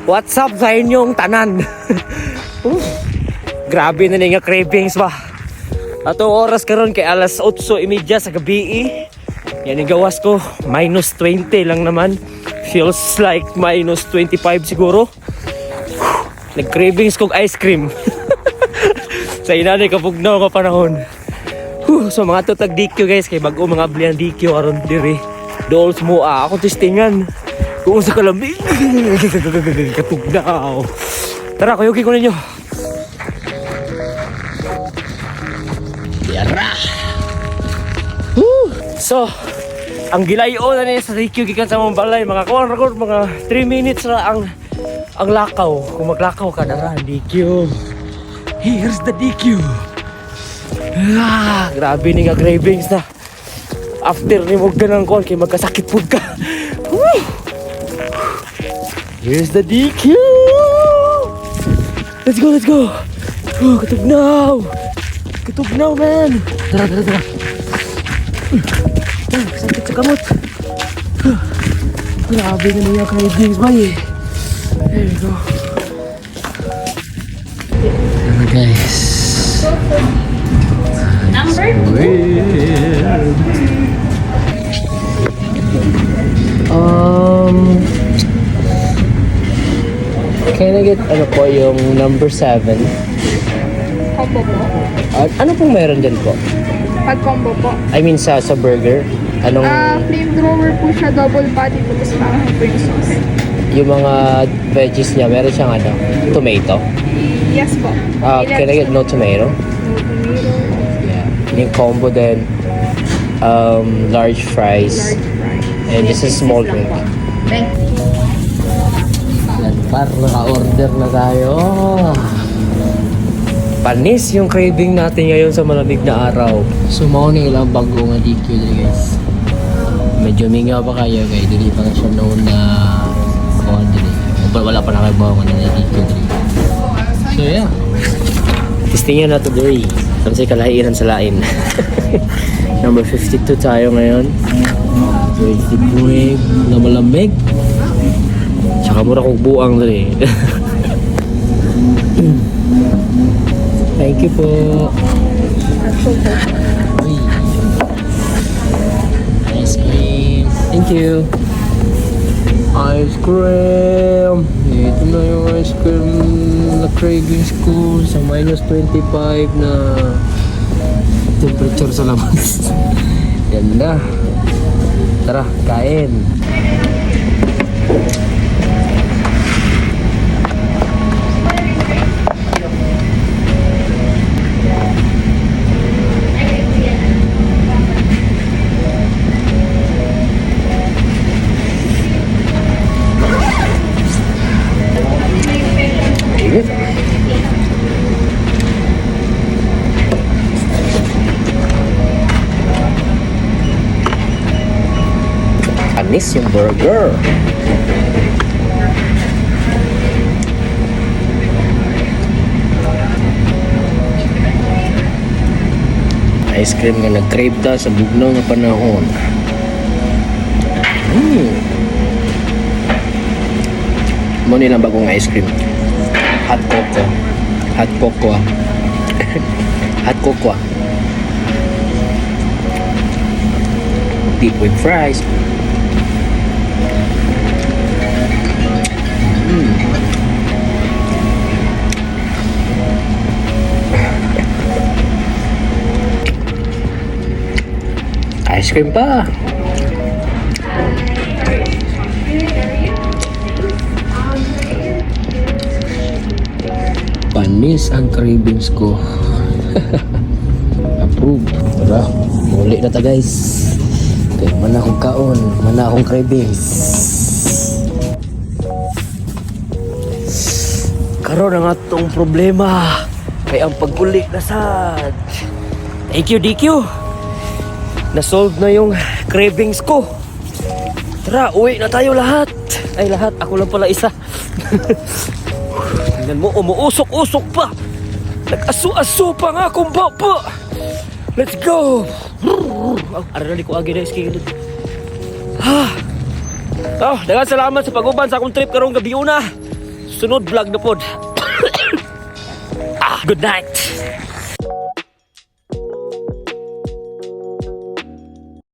What's up sa inyong tanan? Oof, grabe na nga cravings ba. Ato oras karon kay alas 8:30 sa gabi eh. Yan ang gawas ko, minus 20 lang naman. Feels like minus 25 siguro. Nag-cravings kog ice cream. Sa inanay kapugnaw nga panahon. Whew, so mga tutag DQ, guys, kay bago mga abli ang DQ aron diri. Dool mo ah, ako testingan. Kung sa kalamig katugnaw. Tara, kuyugi ko ninyo. Yara. Woo! So, ang gilayo na ni sa DQ gikan sa mong balay, mga kuan ra gud, mga 3 minutes ra ang lakaw. Kung maglakaw ka dara DQ. Here's the DQ. Ah, grabe ni nga cravings na. After ni mo ganang kuan kay magkasakit pud ka. Woo! Here's the DQ. Let's go, let's go. Oh, katugnaw. Katugnaw, man. Tara, tara, tara. Oh, sakit sa kamot. Ah, grabe na niya cravings, bay. There we go. Tara, guys. Number Weird. Can I get ano po yung number 7? Combo po. Ano pong meron dyan po? Pag combo po. I mean sa burger. Anong Ah, flamethrower po siya, double patty po, tapos maanghang po yung sauce. Yung mga veggies niya, meron siyang ano, tomato? Yes po. Ah, can I get no tomato? No tomato. Yeah. Yung combo then large fries Large fries. And just a small drink. Yan par, naka-order na tayo. Panis yung craving natin ngayon sa malamig na araw. So, mao ni ilang bago nga DQ diri, guys. Medyo mingaw pa kayo kay dili pa na siya known na kuan diri. Wala pa nakaibaw nga na DQ diri. So yeah. Testingan na to diri. Unsay kalahian sa lain. Number 52 tayo ngayon. So, it's na malamig. Tsaka mura kong buang diri. Thank you po. Uy. Ice cream. Thank you. Ice cream. Ito na yung ice cream na cravings ko sa minus 25 na temperature sa labas. Yan na. Tara, kain. Init. Panis yung burger. Ice cream nga nag-crave ta sa bugnaw nga panahon. Mo nilang bagong ice cream. Hot cocoa. Hot cocoa. Hot cocoa. Dip with fries. Ice cream pa. Panis ang cravings ko. Approve. Tara, muli na ta, guys. Kaya man akong kaon, man akong cravings. Karon ang atong problema kay ang pag-uli na sad. Thank you, DQ. Na-solve na yung cravings ko. Tara, uwi na tayo lahat. Ay, lahat. Ako lang pala isa. Tingnan mo, umuusok-usok pa. Nag-aso-aso pa nga akong baba. Let's go! Oh, aral ko agi guys kay. Ha. Oh, daghang salamat sa pag-uban sa akong trip karong gabi una. Sunod vlog na pod. Ah, good night.